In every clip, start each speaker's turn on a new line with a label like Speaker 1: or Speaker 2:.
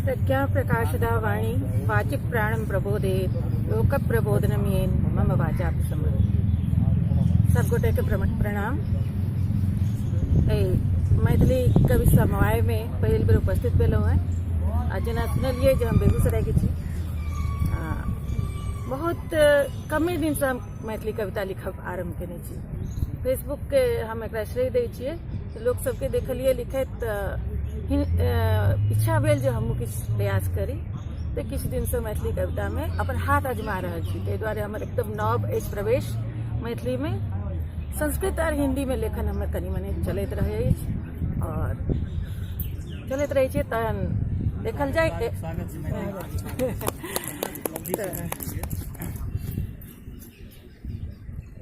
Speaker 1: प्रज्ञा प्रकाशदा वाणी वाचिक प्राणम प्रबोधे लोक प्रबोधनम येन मम वाचा सब गोटे के प्रणाम। मैथिली कवि समवाय में पहिल बेर उपस्थित भेलहुँ हेँ आ जेना सुनलियै जे हम बेगूसरायके छी। बहुत कमे दिनसँ हम मैथिली कविता लिखब आरम्भ केने छी। फेसबुकके हम एकरा श्रेय दै छियै। लोक सबके देखलियै लिखैत तऽ इच्छा भेल जे हमहूँ किछु प्रयास करी, तऽ किछु दिनसँ मैथिली कवितामे अपन हाथ अजमा रहल छी। ताहि दुआरे हमर एकदम नव अछि प्रवेश मैथिलीमे। संस्कृत आर हिन्दीमे लेखन हमर कनि मनि चलैत रहै अछि आओर चलैत रहै छै। तहन देखल जाय।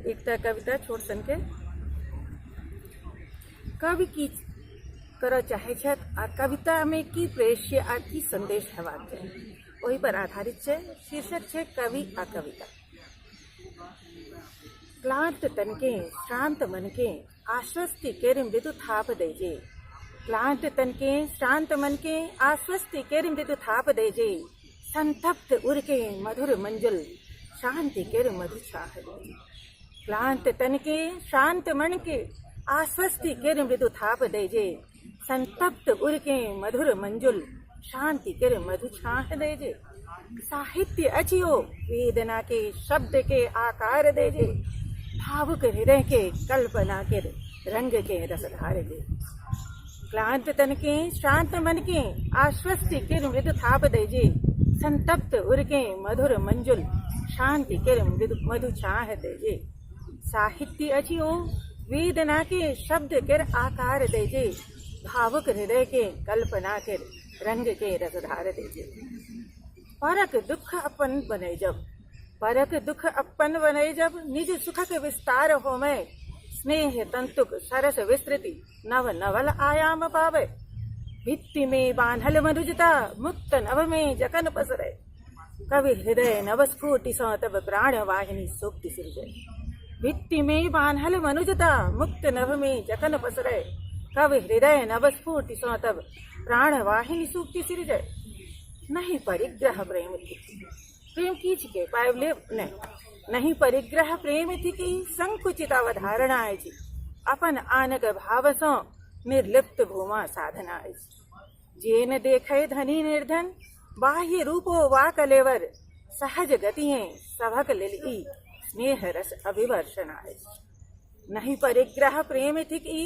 Speaker 1: एकटा कविता छोट सनके, कवि की करऽ चाहै छथि आ कवितामे की प्रेष्य आ की संदेश हेबाक चाही, ओहि पर आधारित छै। शीर्षक छै कवि आ कविता। क्लांत तनके श्रांत मनके आश्वस्ति केर मृदु थाप दै जे, क्लांत तनके श्रांत मनके आश्वस्ति केर मृदु थाप दै जे, संतप्त उर के मधुर मंजुल शांति केर मधु छाह दै जे। क्लांत तन के शांत मन के आश्वस्ति केर मृदु थाप दै जे, संतप्त उर के मधुर मंजुल शांति केर मधु छाह दै जे। साहित्य अछि ओ वेदना के शब्द के आकार दे जे, भावुक हृदय के कल्पना के रंग के रसधार दे। क्लांत तन के शांत मन के आश्वस्ति के मृदु थाप दे जे, संतप्त उर के मधुर मंजुल शांति के मृदु मधु छाह दे जे। साहित्य अछि ओ वेदना के शब्द के आकार दे जे, भावुक हृदय के कल्पना के रंग के रसधार दे जे। परक दुख अपन बने जब, परक दुख अपन बने जब, निज सुखक विस्तार होमे, स्नेह तंतुक सरस विस्तृति नव नवल आयाम पावे। भित्ति में बान्हल मनुजता मुक्त नभ में जखन पसरे, कवि हृदय नव स्फूर्ति सँ तब प्राण वाहिनी सूक्ति सिरजय। भित्ति में बान्हल मनुजता मुक्त नभ में जखन पसरे, कवि हृदय नव स्फूर्ति सँ तब प्राण वाहिनी सूक्ति सिरजय। नहीं परिग्रह प्रेम थी, प्रेम की छिके पाबि लेब नहि, नहीं परिग्रह प्रेम थी कि संकुचित अवधारणा अछि, अपन आनक भावसँ निर्लिप्त भूमा साधना अछि। जे न देखै धनी निर्धन बाह्य रूपो वा कलेवर, सहज गतिये सभक लेल ई स्नेह रस अभिवर्षणा अछि। नहीं परिग्रह प्रेम थिक ई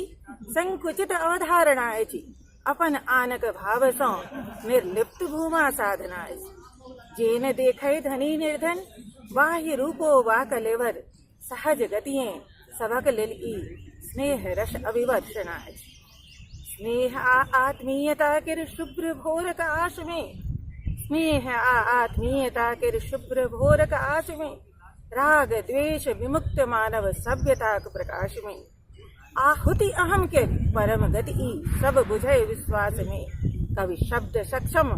Speaker 1: संकुचित अवधारणा अछि, अपन आनक भावसँ निर्लिप्त भूमा साधना अछि। जे न देखै धनी निर्धन बाह्य रूपो वा कलेवर, सहज गतिये सभक लेल ई स्नेह रस अभिवर्षणा अछि। स्नेह आ आत्मीयता केर शुभ्र भोरक आश में, स्नेह आ आत्मीयता केर शुभ्र भोरक आश में, राग द्वेष विमुक्त मानव सभ्यताक प्रकाश में, आहुति अहम के परम गति ई सब बुझे विश्वास में, कवि शब्द सक्षम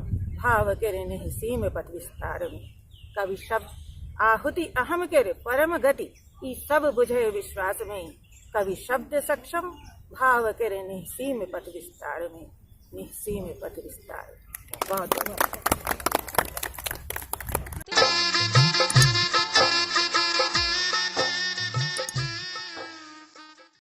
Speaker 1: भाव केर निःसीम पथ विस्तार में, कवि शब्द आहुति अहम केर परम गति ई सब बुझे विश्वास में, कवि शब्द सक्षम भाव केर निःसीम पथ विस्तार में, निःसीम पथ विस्तार। बहुत बहुत।